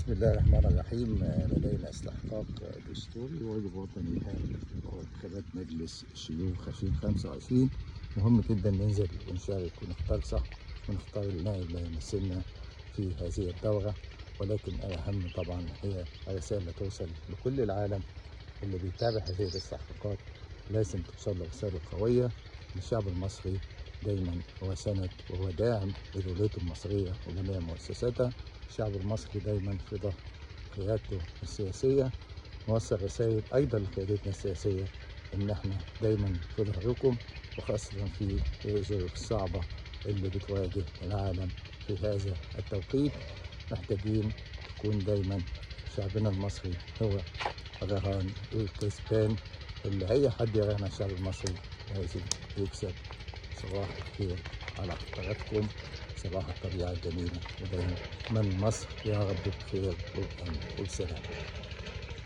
بسم الله الرحمن الرحيم. لدينا استحقاق دستوري وواجب وطني هام وهو انتخابات مجلس الشيوخ 2025. مهم جدا ننزل ونشارك ونختار صح ونختار النائب اللي يمثلنا في هذه الدورة، ولكن الأهم طبعا هي الرسالة اللي توصل لكل العالم اللي بيتابع هذه الاستحقاقات. لازم توصل له رسالة قوية إن الشعب المصري دايما هو سند وهو داعم لدولته المصرية وجميع مؤسساتها. الشعب المصري دايما في ظهر قيادته السياسية. نوصل رسائل أيضا لقيادتنا السياسية إن إحنا دايما في ظهركم، وخاصة في الظروف الصعبة اللي بتواجه العالم في هذا التوقيت. محتاجين تكون دايما شعبنا المصري هو الرهان الكسبان، اللي أي حد يراهن على الشعب المصري لازم يكسب. صباح الخير على حضراتكم، صباح الطبيعة الجميلة، ودايما من مصر يا رب بخير وبأمن وبسلام.